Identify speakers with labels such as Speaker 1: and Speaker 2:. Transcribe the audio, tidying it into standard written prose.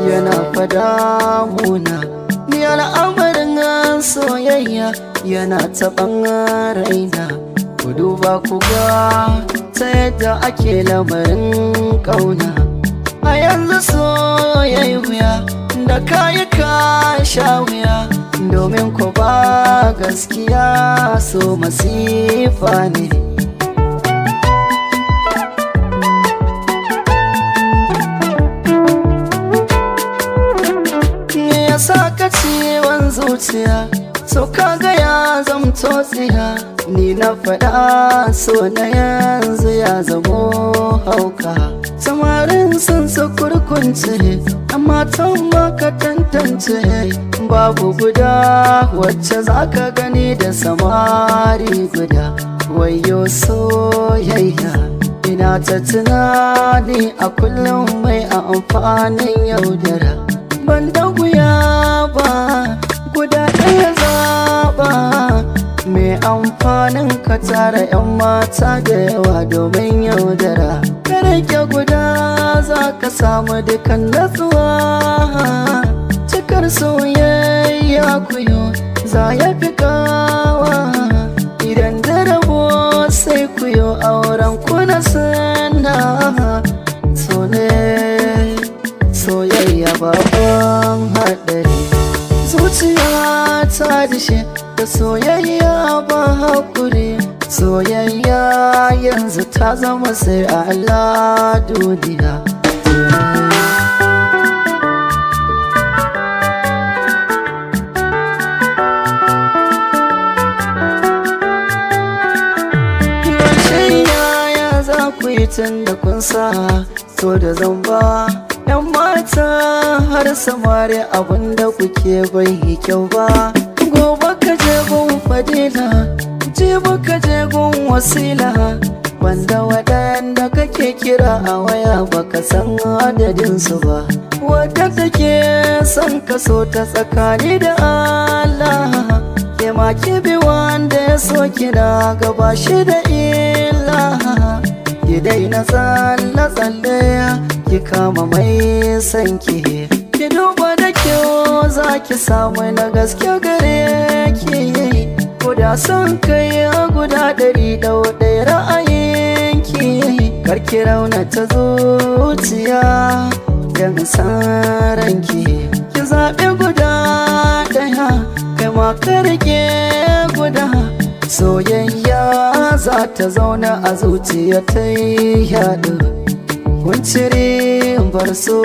Speaker 1: yana fada muna. Ni al'amarin soyayya yana taɓan raina. Ku duba ku ga ta yadda ake lamarin ƙauna. A yanzu soyayya da kayi ka sha wuya, domin ku ba gaskiya so masifa ne. Me yasa ka ciwon zuciya, so kaga ya zamto tsiya. Ni na faɗa so na yanzu ya zamo hauka. Samarin sun su kurkunce, amma tun baka tantance. Babu guda wacce zaka gani da samari guda. Wayo soyayya, ina ta tunani a kullum mai amfanin yaudara. Ban da guya ba, guda ɗaya zaɓa. Mai amfanin ka tara 'yan mata da yawa domin yaudara. Ka rike guda za ka samu dukan natsuwa. Cikar soyayya kuyo za ya fi kawa. Idan da rabo sai kuyo auren kuna sana. So ne soyayya babban haɗari. Zuciya ta dishe da soyayya ba haƙuri. Soyayya yanzu ta zama sai Allah duniya. Yaya za ku yi tun da kun sa so da zamba? 'Yan mata har samari abinda kuke bai yi kyau ba. Gobe ka je gun fadila, jibi ka je gun wasila. Wanda waɗanda kake kira a waya baka san adadinsu ba. Wadda take son ka so ta tsakani da Allah, ke ma ki bi wanda ya so kina gaba shi da illa. Ki daina tsalle-tsalle, ki kama mai sanki. Ki duba da kyau za ki samu na gaske gare ki. Guda son kai guda 100 ɗau ɗaya ra'ayinki. Kar ki raunata zuciya don san ranki. Ki zaɓi guda ɗaya, kai ma ka rike guda. Soyayya za ta zauna a zuciya ta yi yaɗu. Kun cire bar so.